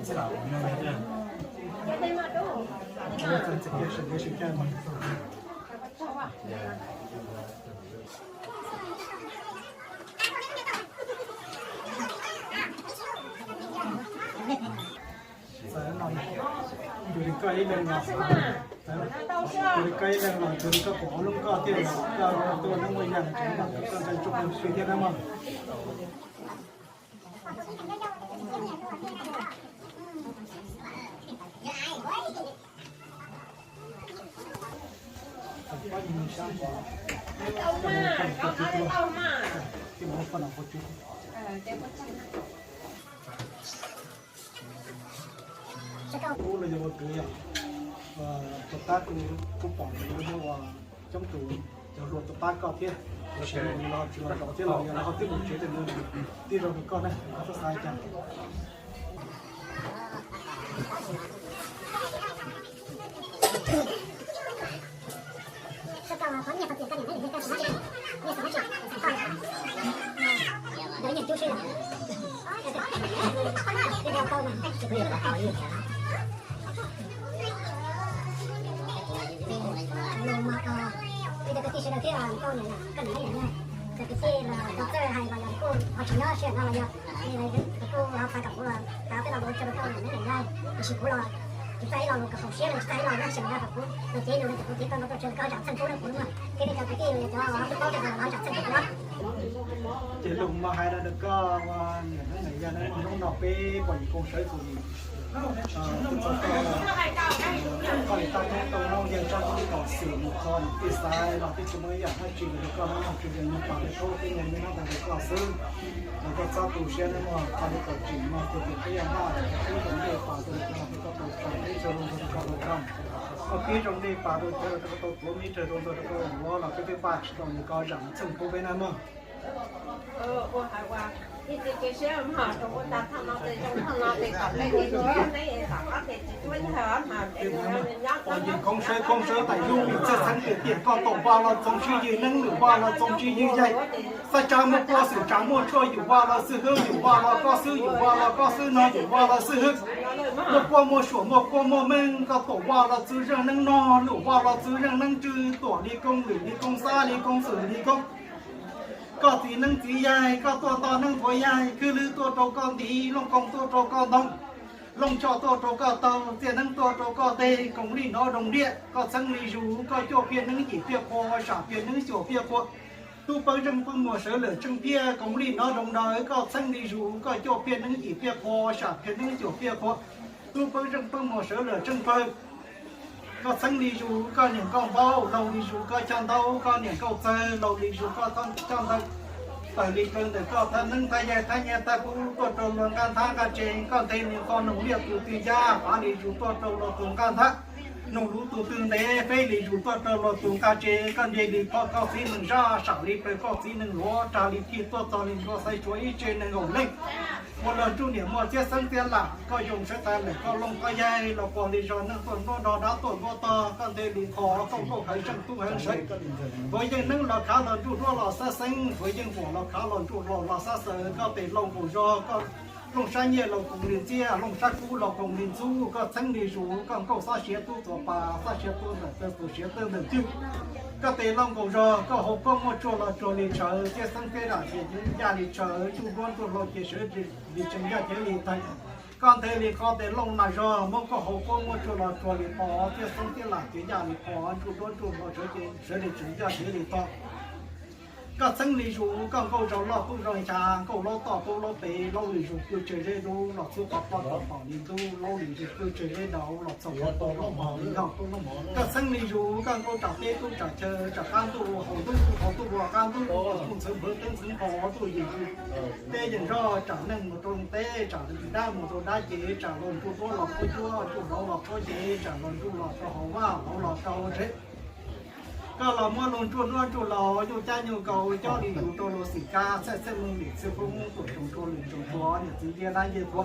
Tus li koj ib leeg los, tus li koj ib leeg los, tus li koj pom ob lub nkoj thiaj los koj tuaj neeb muaj yam tseem mam koj ntshai tsuj plig thiab na mog. Ub, no yog ua kwv yog, tus pab kuv pom nws ua coob tus cov hluas tus pab koj thiab, tus sawv daws los tsis los zaum thiab los yog los ho twb mus tsev tes nws tij zoo rau koj na, koj txhob xav cas. Kwv tij sawv daws thiab koj niam koj niam, kwv tij los tau txawj hais los yog kuj ho tsis nyob sij hawm no los yog kuj ho pais kom kuv tas peb los ua tso rau koj niam neb niam yaig, tiam sis kuv los tsis txawj ib lo lus kom haum siab los tsis txawj ib lo lus sij hawm no kom kuv los cev nws rau kuv thiab koj no tuaj tsev koj zam txheej pub rau kuv na. Thiab nej cov kwv tij yog cov twb paub tshaj plaws los zam txheej pub kuv. Ces lus mas hais rau koj ua niam neeb niam yaig, hnub no peb pom yim koom sawv txuas yim, koj li tab koob tau noob yeej tsob koob kom xim mus kho niam tij xaiv los twb tsis muaj ib yam dab tsi li, koj hnub no tsuas yog nyob pab li koob twb yog nyob ntawm koj xwb. Los koj txhob tu siab nawb mog, koj li kom tsim no tus tus peb yog noj peb zoo dej pas rau koj, koj tau tso peb txhua zoo rau koj los koj, koj peb zoo dej pas rau koj, koj tau tuav me ib txhia zoo rau koj los koj twb pab tsis tau nws, koj zam txheej pub peb nawb mog. Pom yim koob sawv koob sawv tas yug li txhawj txheeb tiag tiag, koj tau vaj los txoos sib yws neeb, lwm vaj los txoos sib yws yaig. Xab tsa muaj pua xwm tsa muaj tshuaj, yus vaj los xwb hwb, yus vaj los koj xwb, yus vaj los koj xwb no, yus vaj los xwb hwb. Muaj kuaj muaj suam muaj kuaj muaj meej, koj tuam vaj los txwv zeej neeb no, lwm vaj los txwv zeej neeb tsw, tuam li koob lwm li koob xab li koob xwm li koob. Koj txiv neeb txiv yaig, koj tuaj toj neeb tuav yaig, khwb lwb tuaj rau koj ntiv, looj koos tuaj rau koj ntoo, looj choj tuaj rau koj taug, txiaj neeb tuaj rau koj teg, koom li hnov zoo liaj, koj txheeb li zus, koj cuaj phiaj neeb yim phiaj qhua, sam phiaj neeb cuaj phiaj qhua. Tub pawg zeej pawg muas sawv lawm tseej phiaj, koom li hnov zoo dawv, koj txheeb li zus, koj cuaj phiaj neeb yim phiaj qhua, sam phiaj neeb cuaj phiaj qhua. Tub pawg zeej pawg muas sawv lawm tseej pawg, koj txheeb li zus, koj niam nkauj npaub, laug li zus, koj choj ntaub, koj niam nkauj txawg, laug li zus, koj choj ntawv. Tawm li plaws ntawm koj thaj neeb thaj yaig thaj nyiaj thaj kub tuaj rau luag nqaj nthab nqaj tsev, koj nthe li qho noog liaj tus twg ncaj, pav li zus tuaj rau luag tus nqaj nthab, noog luv tus twg ntev, feb li zus tuaj rau luag tus nqaj tsev, koj nce li phoj koj txiv nees zaj, sam li plaws koj txiv nees luav, rag li thij tuaj txog li ntua xaiv tshuav ib tse nees nkaum leej. Muaj luag ntsuj niam muaj txiab xeeb txiab lam, koj yoo sawv tas lawm koj looj koj yaig los quas li zog neej tuaj nruab nrog dab tuaj nruab tog, koj nthe li qho koj nkauj heev zeej tub heev sawv. Tuav yeej neeb los khav los ntsuj duab los xab xeeb, tuav yeej huam los khav los ntsuj hlau los xab xaws, koj tes looj nkaus zog, koj looj sab nyiaj los koom li ntxiab, looj sab kub los koom li ntxub, koj txheeb li zus, koj nkauj xob siav tub txuas pas, xob siav tub ntawm taw, txuas siav taw ntawm twg. Koj tes looj nkaus zog, koj hau koob muaj tsuag los tsuag li tshawv, txiab xeeb txiab lam ces ncaj li tshawv, ntsuj duab ntsuj hlau ces sawv li tseem ncaj cev li tag. Koj nthe li qho tes looj nas zog, muab koj hau koob muaj tsuag los tsuag li qho, txiab xeeb txiab lam ces ncaj li qho, ntsuj duab ntsuj hlau sawv ces sawv li tseem ncaj cev li tag. Koj txheeb li zus, koj nkauj zoo loj tub zoo ncha, nkauj laub toj tub laub pem, laub li zus pw tsawg zeb dub los txhub qhov pob tau pom li ntub, laub li zus pw tsawg zeb dau los txhub qhov pob tau pom li nkaug. Koj txheeb li zus, koj nkauj tsam teb tub tsam chaw, tsam qab ntuj haus ntuj, haus ntuj ua qab ntuj, ntuj ntxhwv npawv teb ntxhwv npho, ntuj yeem zus teb yeem zog, tsam neeg mus rau teb, tsam dab mus rau dab cev, tsam luag ntsuj duab los qhuab cuab, ntsuj hlau los qhuab cev, tsam luag ntsuj los rau hauv vaj, hlau los rau hauv tsev. Koj los muab luag ntsuj duab ntsuj hlau, nyuj cab nyuj nkaus, cob li zus rau luag xim kab, txhaij txhaij moo lim txwv poob, tuam tsoos rau lwm tsoos tshuav, niam txiv ntiaj dab ntiaj qhua.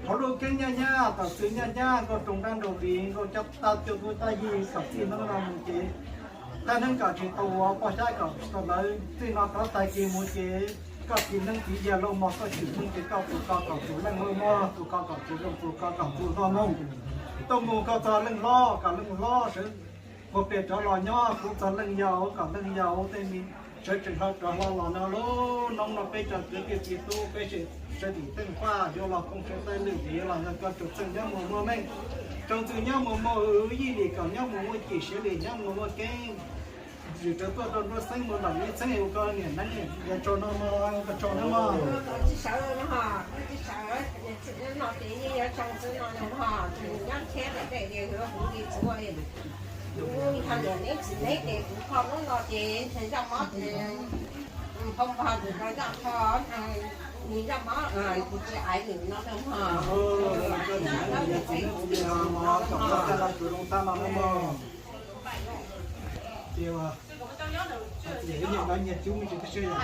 Hauv lub keeb nyaj nyab, tom txwv nyaj nyab, nkauj roo nrab nraug viv, nkauj cab tab cuaj tub tab yig, kom txij hnub no mus ces thaj neeb kom tsis tau ua, poj xyab kom tsis tau lawv, txij no rov tag kis mus ces Koj txiv neeb txiv yaig lauj mog, koj tsim neeb ces koj tus ko kom tus leej lauj mog, tus ko kom tus zoo, tus ko kom tus hlob mog. Tuaj mus koj txog leej hlob kom leej hlob sawv puag pem rov los nyob, kuv txog leej yau kom leej yau tej me sawv tsees hlo rov hlo los no lauj. Hnub no peb cov kwv tij txiv tub peb sawv tim teej faj yuav los koob sawv taij lwm ces yuav los nrog koj tsoom txheej nyob mus muaj meej, tsoom txheej nyob mus muaj hwj, yij lim kom nyob mus muaj cim, siav lim nyob mus muaj keeb. Tsim rau tuaj rau nruab xeeb mus nram ib txheeb, ua koj niam neeb niam yaig tsaug no mog, koj tsaug nawb mog. Tsis sawv no, tsis sawv, no ces yeej yuav tsaug xwb no ho, nyob nrhiab pem tej tias yuav huv li txuav, yog niam neeb txiv neeb ces kuv kho hnub no ces ntshe zaj mob ces phoo npog tus rau zaj kho, nws zaj mob kuv tsis aiv nws no rau ho. Ces ib nyuag nyob nyias cub me ntsis twb siab yom.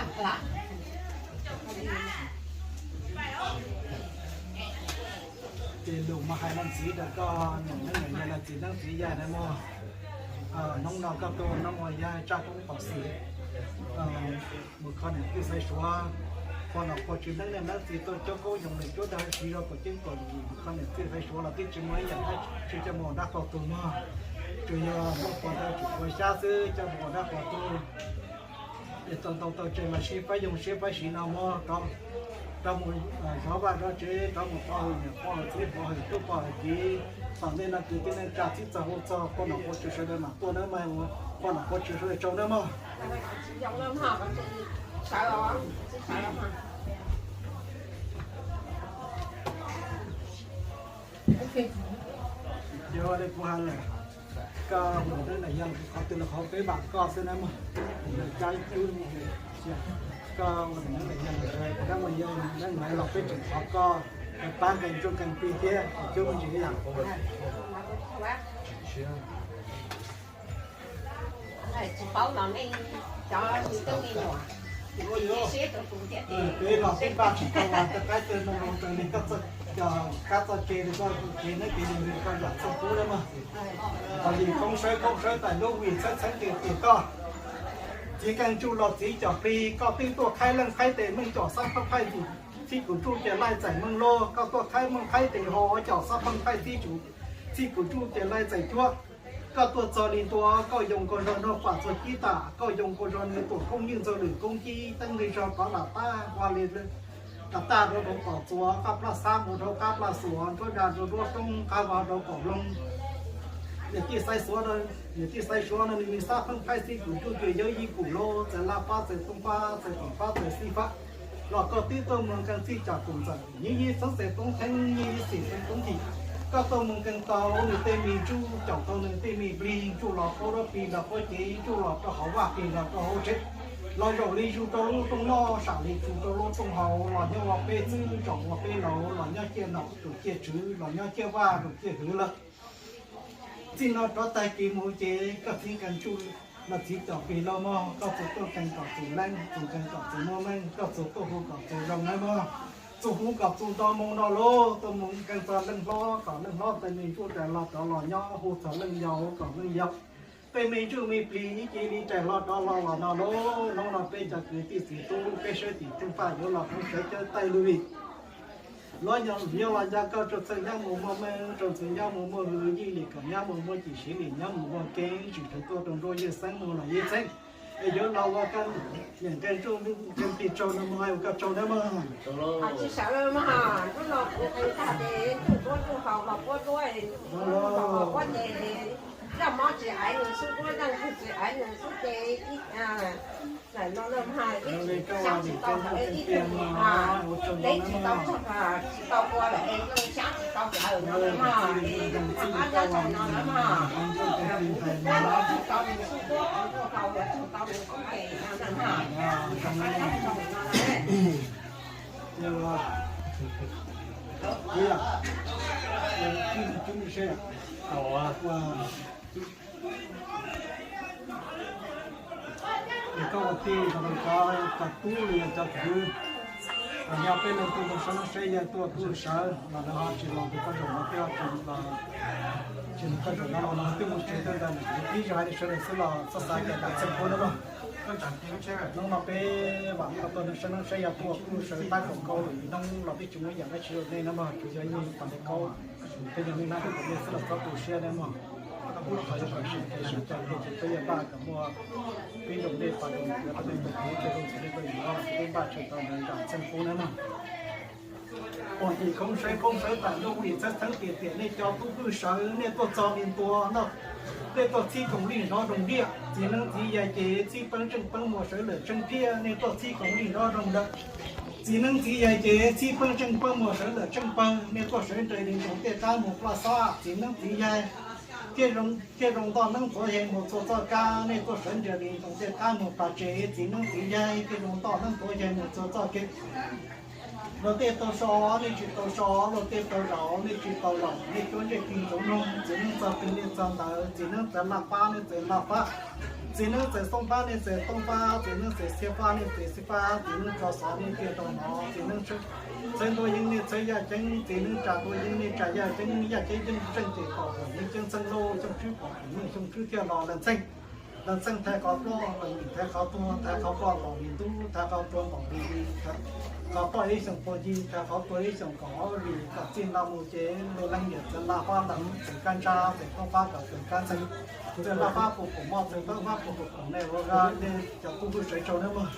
Ces lus mas hais los ntxiv rau koj niam neeb niam yaig los txiv neeb txiv yaig na mog. Hnub no koj tuaj ua neeb ua yaig tsaj koob pom xis, mus kho niam txiv xaiv suav, kho nom kho tswv neeb niam neeb txiv tuaj cuab koob yoos lwm cuab dag siv zog kom ceeb kom lus, mus kho niam txiv xaiv suav los twb tsis muaj ib yam dab tsi coj mus ua dab qhua tu mog. Tsuas yog muaj qhua dawb tsum qhua xyab xwb coj mus ua dab qhua tu. Es tau ntau tau tseg mas sib faib yoog sib faib siv no mog, rov mus zov vaj zov tsev, rov mus pov hwm niam pov hwm txiv pov hwm tub pov hwm kiv. Tom ntej no kwv tij neej tsa txhib txog hu txog poj nom pov tswv sawv daws mam tuaj nawb mog, poj nom pov tswv sawv daws tsaug nawb mog. Yog li kuv hais lawm, koj ua niam neeb niam yaig qhov twg los qhov peb vam koj xwb nawb mog. Koj ua niam neeb niam yaig, koj ua niam neeb niam yaig los peb tseem thov koj pab nkees tsuj nkees plig thiab cub me ntsis yam. Tsis paub los nej cov me tub me nyuam siab rau kuv thiab ces peb los peb npaj tsis tau los tej qaib tej no los raws li koj txoj, kab txoj ke li koj kev neb kev yus li koj yam txoj pub na mog. Qhov yim koob sawb koob sawb tais lub vim txheeb txheeb tias tias koj txiv nkees tsuj los txiv com plig, koj twb tuaj qhaib leej qhaib tes meej com xab pheej phaij txij kuv tsuj ces laij txais meej loj, koj tuaj qhaib meej qhaib tes ho com xab pheej phaij txij kuv tsuj ces laij txais cuab. Koj tuaj txog li ntua koj yoo nkaus zog nrog pam txuas cib tam, koj yoo nkaus zog nws tuam koob yeej ntxaug lwm koob cib teeb li zog kov lam tab ua li lam tab rau rau tom txuas, qab plaj xab mus rau qab plaj xuas, nruab zag rau nruab roob, qab vag rau qaum loog. Niam tij xaiv suav, niam tij xaiv suav no nws me xab pheej phaij txij kuv tsuj ces yawb yij kuv lauj, txais laj fab txais toob fab txais tom fab txais xib fab. Los koj twb tuaj mus nkees txij com tus ntxawm, nyiv nyiv xeeb txais toob theeb, nyiv nyiv xim txais toob thim. Koj tuaj mus nkees tau nws tej me ntsuj, com tau nws tej me plig, ntsuj los qaub dab plig los qaub cev, ntsuj los rau hauv vaj plig los rau hauv tsev. Los zaum li zus rau lub rooj noj, sam li zus rau lub rooj haus, los nyob ua peb txwb zaum ua peb laus, los nyob ciaj nom tus ciaj tswv, los nyob ciaj vaj tus ciaj hwv lawm. Txij no rov tag kis mus ces koj txiv nkees tsuj los txiv com plig lauj mog, koj txuas tuaj nkees kom txus leej, txuas nkees kom txus muaj meej, koj txuas tuaj hu kom txus zoo nawb mog. Txuas hu kom txus nto moo no lauj, tuaj mus nkees txog leej hlob kom leej hlob tej me ntsuj rais los rov los nyob, hu txog leej yau kom leej yau tej me ntsuj me plig ib ce li rais hlo rov hlo los no lauj. Hnub no peb cov kwv tij txiv tub peb sawv tim teej faj yuav los koob sawv cawb taij lwm vim los nyob los nco koj tsoom txheej nyob mus muaj meej, tsoom txheej nyob mus muaj hwj, yij lim kom nyob mus muaj cim, siav lim nyob mus muaj keeb, tsim rau tuaj rau nruab yej xeeb mus los yej xeeb. Es yuav los ua koj niam nkees tsuj nkees plig tsaug no mog, ua koj tsaug nawb mog. Tsis sawv mog, hnub no kuv nqis tag ces tsuj duab tsuj haus los puab duab, puab ces zaj mob tsis aiv nws xub duab, zaj ntxwg tsis aiv nws xub ces ib, no ib xyab tsis tau, ib tug mus, teb tsis tau, tsis tau ua lawm es xyab tsis tau lawm no mog, es qab zaj tsaug no na mog, tsis tau nws xub duab, tsuj haus tsuj tau nws xub ces no na mog. Es koj ua tij los cov tub los yog cov kwv, los nyob peb leej twg mus sawv seb yog tuaj tub sawv los lawv ho tsis los tus koj zaum no, tsis los koj zaum no los twb mus tsev tuaj ntawd, tib zoo hais li sawv daws xwb los txhob xav cov dab txeeg qub na mog. Hnub no peb vam meej tuaj neeg saib neeg saib yav tuaj kuj sawv tab kaum nkaus lwm hnub los peb tsis muaj yam dab tsi rau nej na mog, tsuas yog ib nyuag pas ntes kaub, peb yog nej na, nej xwb los txhob tu siab na mog. Qhov yog kom sib cais sib cais ces peb yuav npaj kom muaj pib nroos dej pas nroos ntxuav rau nej tus kwv rau tus txiv rau yus no, peb npaj tsawg tau ntawd zam txheej pub na mog. Pom yim khoob sawv khoob sawv tawm ntuj vim txheeb txheeb tiam tiam nej cov tub hwj sawv nej tuaj txog li ntua no, nej tuaj txhib koom lij hnov zoo diaj, txiv neeb txiv yaig ces txhib peeb tseej peeb muag sawv lawm tseeb thiab, nej tuaj txhib koom lij hnov zoo lawm. Txiv neeb txiv yaig ces txhib peeb tseej peeb muag sawv lawm tseej pawg, nej tuaj sawv nres li ntoos tej qab mus ploj xab, txiv neeb txiv yaig thiaj zoo ntoj neeb tuav yaig mus txhua txoj kab, nej tuaj sawv nres li ntoos tej qab mus plas tsev, txiv neeb txiv yaig thiaj zoo ntoj neeb tuav yaig mus txhua txoj kev. Luag tej tau so nej tsis tau so, luag tej tau laus nej tsis tau laus, nej cuab ntsej ti ntxoov mloog, txiv neeb txog twg nej txog ntawd, txiv neeb txawv laj fab nej txawv laj fab, txiv neeb txawv xoob fab nej txawv xoob fab, txiv neeb txawv xiab fab nej txawv xiab fab, txiv neeb tso xov nej thiaj tau hnov, txiv neeb txhawb ntuj yeeb nej txhawb yaj ceeb, txiv neeb tsa ntuj yeeb nej tsa yaj ceeb, yaj ceeb yeej tseem ceem pom yeeb ceeb txheej lauj, xyoo tswb pom yeeb xyoo tswb thiaj los lawm txheej. Lawv txheej thaiv qhov ploj, lawv thaiv qhov tuag, thaiv qhov ploj los li ntub, thaiv qhov tuag los li li, qhov ploj ib xyoos tuag yig, thaiv qhov tuag ib xyoos kom vim kom txij no mus ces luag leej niam txawv laj fab ntawd txawv kab ntsab, txawv toob fab kom txawv kab ntxeeg, txawv laj fab puv pum moj, txawv toob fab puv pum nej ua nej cov tub hwj sawv tsaug nawb mog.